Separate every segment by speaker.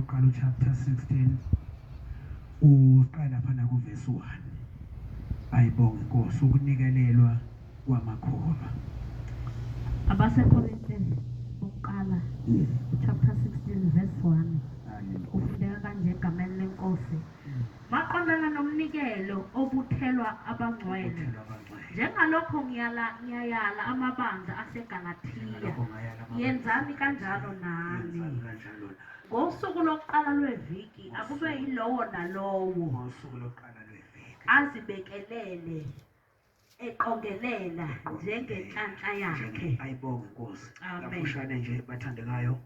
Speaker 1: Bokuqala chapter 16, uqala lapha na kuverse 1. Ayibonge inkosi, ukunikelelwa kwamakholwa.
Speaker 2: AbaseKorinte bokuqala, chapter 16 verse 1. Ufundeka kanje egameni lenkosi. Maqondana nomnikelo obuthelwa abangcwele.
Speaker 1: Obuthelwa abangcwele.
Speaker 2: Njengalokho ngiyala ngiyayala amabandla aseGalathiya.
Speaker 1: Njengalokho ngayala amabandla.
Speaker 2: Yenzani kanjalo nani.
Speaker 1: Yenzani kanjalo nani.
Speaker 2: Ngosuku lokuqala lweviki akube yilowo nalowo
Speaker 1: Ngosuku lokuqala lweviki.
Speaker 2: Azibekelele eqongelela njengenhlanhla yakhe.
Speaker 1: Ayibonge inkosi.
Speaker 2: Amen.
Speaker 1: Kafushane nje bathandekayo,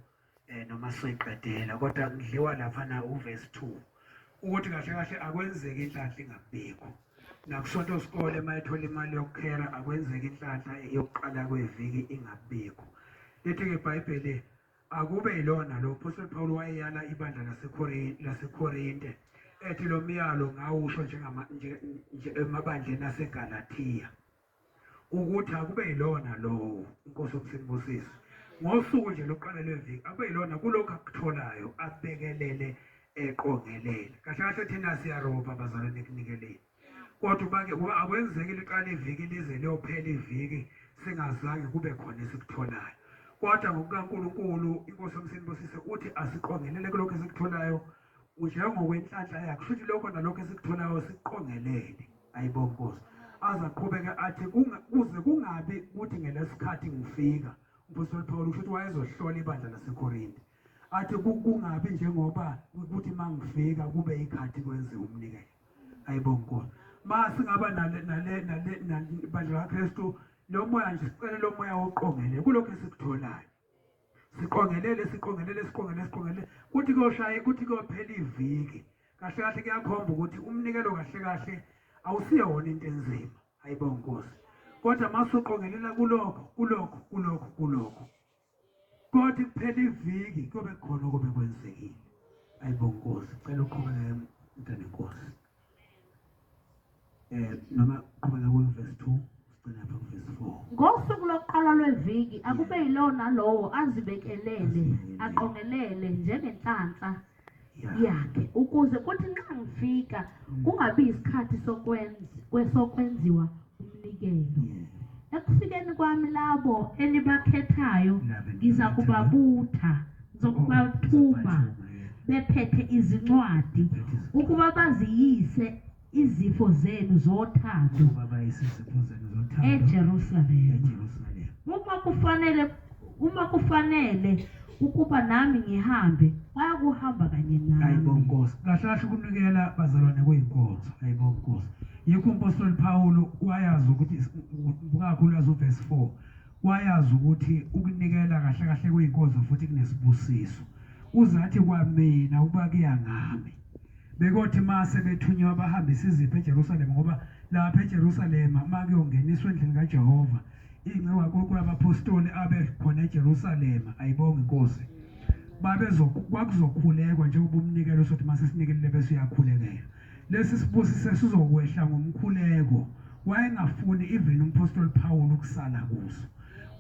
Speaker 1: noma soyiqedela, kodwa ngidliwa lapha na uverse 2 ukuthi kahle kahle akwenzeki inhlanhla ingabikho. Nakusonto sikole mayethola imali yokukhera, akwenzeki inhlanhla yokuqala kweviki ingabikho. Lithi ke iBhayibheli akube yilona lo Apostle Paul wayeyala ibandla laseKorinte, ethi lo myalo ngawusho njengama nje emabandleni aseGalatia ukuthi akube yilona lowo. Inkosi omsinibusise ngosuku nje lokuqala lweviki, akube yilona kulokhu akutholayo abekelele eqongelele. Kahle kahle thina siyaroba bazalwane ekunikeleni, kodwa ubake kuba akwenzeki liqala iviki lize liyophela iviki singazange kube khona esikutholayo. Kodwa ngokukaNkulunkulu, inkosi omsinibusise uthi asiqongelele kulokhu esikutholayo njengokwenhlanhla yakhe. Kusho ukuthi lokho nalokho esikutholayo siqongelele. Ayibonge inkosi. Aze aqhubeke athi kuze kungabi kuthi ngelesikhathi ngifika. Umpostoli Paul usho ukuthi wayezohlola ibandla laseKorinte, athi kungabi njengoba kuthi mangifika kube ikhathi kwenziwa umnikelo. Ayibonge inkosi. Ma singaba nale nale nale bandla kaKristu, lo moya nje, sicela lo moya woqongele kulokho esikutholayo, siqongelele, siqongelele, siqongelele, siqongelele, kuthi kuyoshaya, kuthi kuyophela iviki. Kahle kahle kuyakhomba ukuthi umnikelo kahle kahle awusiyona into enzima. Ayibonge inkosi. Kodwa masuqongelela kulokho, kulokho, kulokho, kulokho, kodwa kuphela iviki kuyobe kukhona okube kwenzekile. Ayibonge inkosi. Cela uqhubeke, mntanenkosi, noma qhubeka ku verse 2, sigcina lapha ku verse 4.
Speaker 2: Ngosuku lokuqala lweviki akube yilowo nalowo azibekelele aqongelele njengenhlanhla yakhe, ukuze kuthi nxa ngifika kungabi isikhathi sokwenziwa umnikelo. Ekufikeni kwami labo enibakhethayo
Speaker 1: Labo
Speaker 2: ngiza kubabutha, ngizokubathuma bephethe izincwadi ukuba baziyise izipho zenu zothando
Speaker 1: ukuba bayise izipho zenu zothando
Speaker 2: eJerusalema.
Speaker 1: eJerusalema.
Speaker 2: Uma kufanele ukuba nami ngihambe, bayakuhamba kanye nami.
Speaker 1: Ayibonge inkosi. Kahle kahle ukunikela, bazalwane, kuyinkonzo. Ayibonge inkosi. Yikho umpostoli Paul wayazi ukuthi, kakhulukazi uverse 4, wayazi ukuthi ukunikela kahle kahle kuyinkonzo futhi kunesibusiso. Uzathi kwamina ukuba kuya ngami, bekothi mase bethunywa bahambisa izipho eJerusalema, ngoba lapha eJerusalema makuyongeniswa endlini kaJehova inceku kaNkulunkulu, abapostoli abe khona eJerusalema. Ayibonge inkosi. Kwakuzokhulekwa njengoba umnikelo sothi mase sinikelile bese uyakhulekela. Lesi sibusiso sizokwehla ngomkhuleko. Wayengafuni even umpostoli Paul ukusala kuso.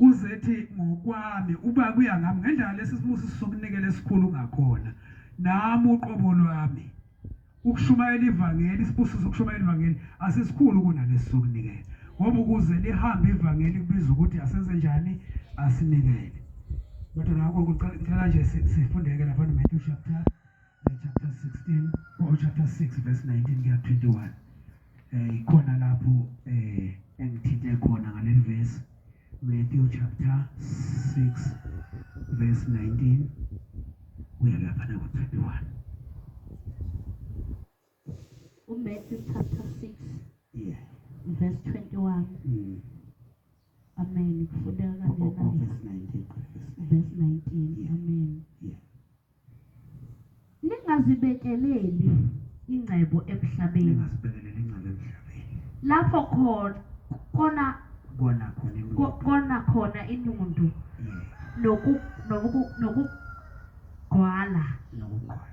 Speaker 1: Uzethi ngokwami uba kuya ngami, ngendlela lesi sibusiso sokunikela esikhulu ngakhona, nami uqobo lwami ukushumayela ivangeli, isibusiso sokushumayela ivangeli asisikhulu kunalesi sokunikela, ngoba ukuze lihambe ivangeli kubiza ukuthi asenze njani? Asinikele. Kodwa ngakho ngicela nje sifundeke lapha no Matthew chapter 16 or chapter 6 verse 19 kuya 21. Ikhona lapho engithinte khona ngaleli verse, Matthew chapter 6 verse 19 kuya lapha na ku 21.
Speaker 2: uMatthew chapter 6 verse 21. Amen. Kufundeka
Speaker 1: Oh,
Speaker 2: kanjena?
Speaker 1: Verse 19.
Speaker 2: Verse 19. Amen. Ningazibekeleli ingcebo emhlabeni,
Speaker 1: Ningazibekeleli ingcebo emhlabeni,
Speaker 2: lapho khona kona
Speaker 1: kona khona inundu.
Speaker 2: Kona khona inundu nokugqwala,
Speaker 1: Nokugqwala,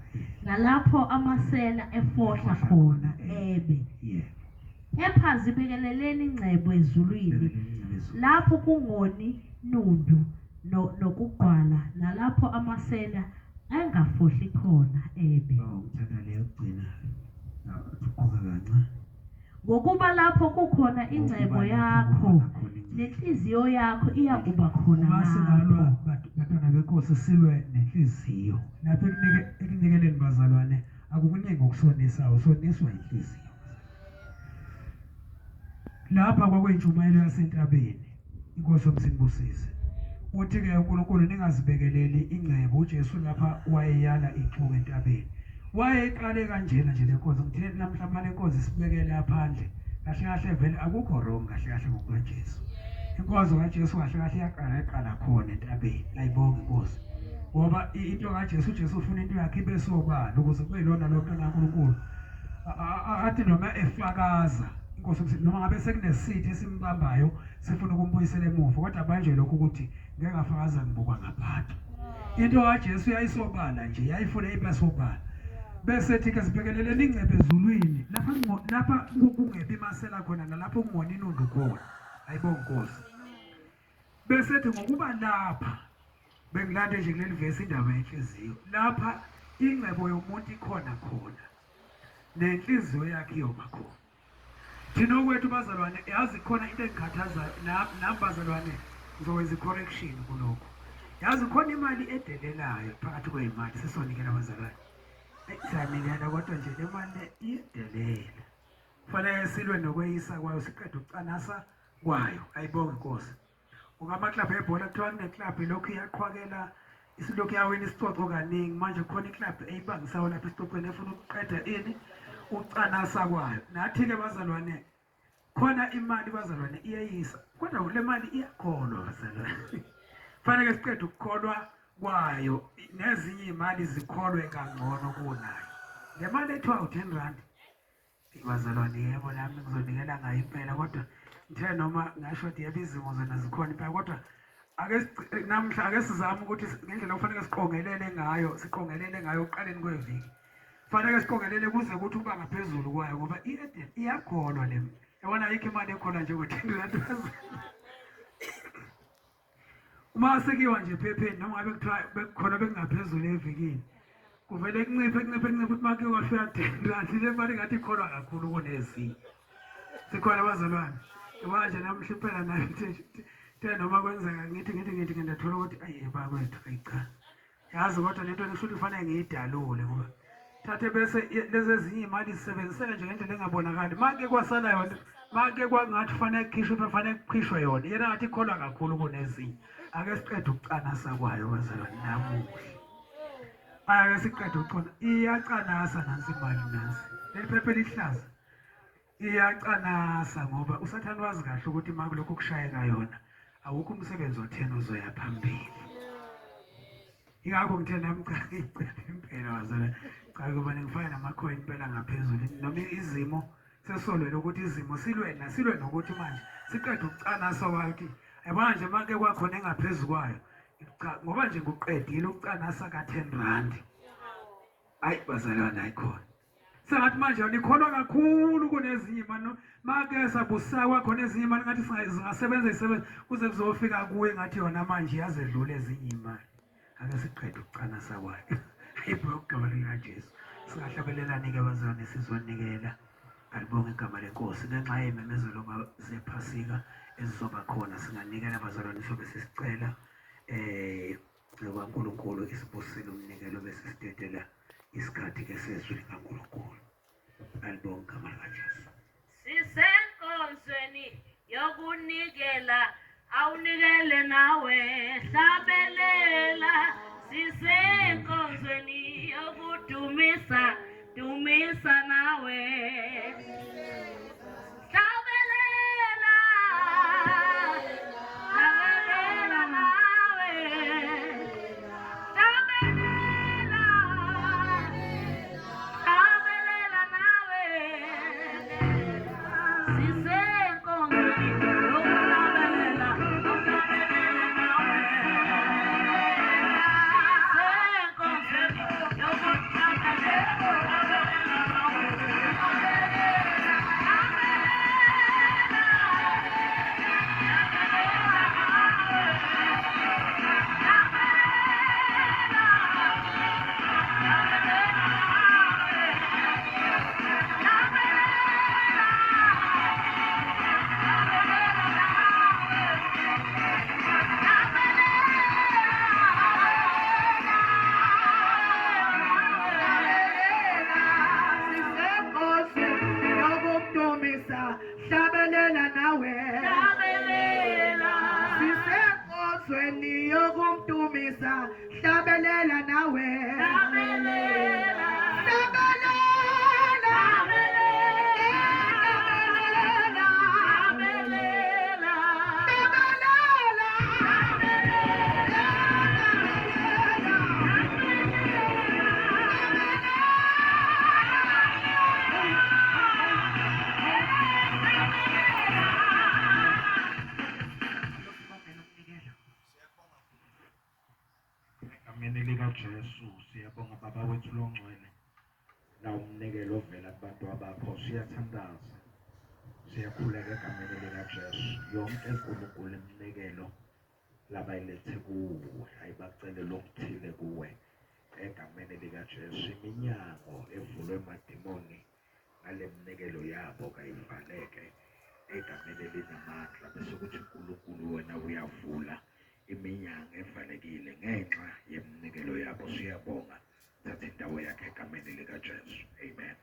Speaker 2: nalapho amasela efohla khona ebe. Kepha zibekeleleni ingcebo ezulwini,
Speaker 1: Bekeleni ingcebo ezulwini.
Speaker 2: Lapho kungoni nundu nokugqwala, nalapho amasela Angafohli khona ebe.
Speaker 1: Oh, ngithatha le yokugcina. Uqhuba kancane.
Speaker 2: Ngokuba lapho kukhona ingcebo yakho, nenhliziyo yakho iyakuba khona
Speaker 1: Uma singalwa
Speaker 2: lapho.
Speaker 1: bantwana benkosi silwe nenhliziyo. Lapha ekunikeleni bazalwane akukuningi okusonisayo, usoniswa inhliziyo. Lapha kwakuyintshumayelo yasentabeni. Inkosi yomsinibusise. Uthi-ke uNkulunkulu ningazibekeleli ingcebo. UJesu lapha wayeyala ixuku entabeni. Wayeyiqale kanjena nje le nkonzo. Ngithe namhla manje inkonzo isibekele phandle. Kahle kahle vele akukho wrong kahle kahle ngokukaJesu. Inkonzo kaJesu kahle kahle iyaqala iqala khona entabeni. Ayibonge inkosi. Ngoba into kaJesu, uJesu ufuna into yakhe ibe sobala ukuze kube yilona lo mntwana kaNkulunkulu. Athi noma efakaza inkosi ukuthi noma ngabe sekunesitha esimbambayo sifuna ukumbuyisela emuva, kodwa manje lokhu ukuthi ngeke afakaza ngibukwa ngabantu. Into kaJesu yayisobala nje, yayifuna ibe sobala. Bese ethi ke sibhekeleleni ingcebo ezulwini lapha lapha kungebi masela khona nalapho kungona inundu khona. Ayibonge Nkosi. Bese ethi ngokuba lapha bengilande nje kuleli vesi indaba yenhliziyo. Lapha ingcebo yomuntu ikhona khona nenhliziyo yakhe iyoba khona. Thina okwethu bazalwane, yazi khona into engikhathazayo nami bazalwane, ngizokwenza i-correction kulokhu. Yazi khona imali edelelayo phakathi kwey'mali sisonikela bazalwane. Siyanikela kodwa nje le mali le iyedelela. Kufanele silwe nokweyisa kwayo siqede ukucanasa kwayo. Ayibonge inkosi. Ngoba amaklabhu ebhola kuthiwa kuneklabhu ilokhu iyaqhwakela isilokhu yawina isicoco kaningi manje kukhona iklabhu eyibangisayo lapha esicocweni efuna ukuqeda ini ucanasa kwayo. Nathi-ke bazalwane khona imali bazalwane iyeyisa kodwa le mali iyakholwa bazalwane. Kufanele siqede ukukholwa kwayo nezinye iy'mali zikholwe kangcono kunayo. Le mali ethiwa u-10 rand Bazalwane, yebo nami ngizonikela ngayo impela kodwa ngithe noma ngasho ukuthi yebo izimo zona zikhona impela kodwa ake namhla ake sizame ukuthi ngendlela okufanele siqongelele ngayo siqongelele ngayo ekuqaleni kweviki fanele siqongelele kuze kuthi uba ngaphezulu kwayo ngoba i-Eden iyakholwa le yabona ayikho imali ekholwa njengo-10 rand. Uma sekuyiwa nje ephepheni noma ngabe kuthiwa bekukhona bekungaphezulu evikini kuvele kunciphe kunciphe kunciphe ukuthi makuye kwafika 10 rand le mali ngathi ikholwa kakhulu kunezinye. Sikhona abazalwane manje namuhla impela nayo the noma kwenzeka ngithi ngithi ngithi ngindathola ukuthi ayi bakwethu ayi cha yazi kodwa lento ngisho ukuthi kufanele ngiyidalule ngoba thathe bese lezi ezinye iy'mali zisebenziseka nje ngendlela engabonakali make kwasala yona make kwangathi kufanele kukhishwe kufanele kukhishwe yona yena ngathi ikholwa kakhulu kunezinye. Ake siqede ukucanasa kwayo bazalwane namuhla. Ake siqede ukucona iyacanasa nansi imali nansi leli phepha elihlaza iyacanasa ngoba uSathane wazi kahle ukuthi uma kulokhu kushayeka yona awukho umsebenzi otheni ozoya phambili. Ingakho ngithe nami cha ngicela impela bazalwane cha kuba ngifake namakhoyini impela ngaphezulu noma izimo sesolwele ukuthi izimo silwe na silwe nokuthi manje siqede ukucanasa kwayo ukuthi yabona nje make kwakhona engaphezu kwayo cha ngoba nje nguqedile ukucanasa ka-10 rand. Hayi bazalwane ayikhona sengathi manje yona ikholwa kakhulu kunezinye imali make sabusakwa khona ezinye imali ngathi zingasebenza isebenza kuze kuzofika kuye ngathi yona manje yazedlula ezinye imali. Ake siqede ukucanasa kwayo. Ayibonge igama likaJesu. Singahlabelelani-ke bazalwane sizonikela. Alibonge igama lenkosi ngenxa yey'memezelo zephasika ezizoba khona singanikela bazalwane sobe sisicela kaNkulunkulu isibusile umnikelo bese sidedela isikhathi ke sezwi likaNkulunkulu. Alibonge igama likaJesu.
Speaker 2: Sisenkonzweni yokunikela awunikele nawe hlabelela sisenkonzweni yokudumisa dumisa nawe hlabelela hlabelela nawe hlabelela hlabelela nawe sisenkonzweni yokuhlabelela uhlabelele nawe sisenkonzweni yokuhlabelela uhlabelele nawe.
Speaker 3: ongcwele na umnikelo ovela kubantu abakho siyathandaza siyakhuleka egameni likaJesu yonke uNkulunkulu iminikelo labayilethe kuwe ayibacele lokuthile kuwe egameni likaJesu iminyango evulwe emadimoni ngale minikelo yabo kayivaleke egameni elinamandla bese kuthi uNkulunkulu wena uyavula iminyango evalekile ngenxa yeminikelo yabo siyabonga thatha indawo yakhe egameni likaJesu amen.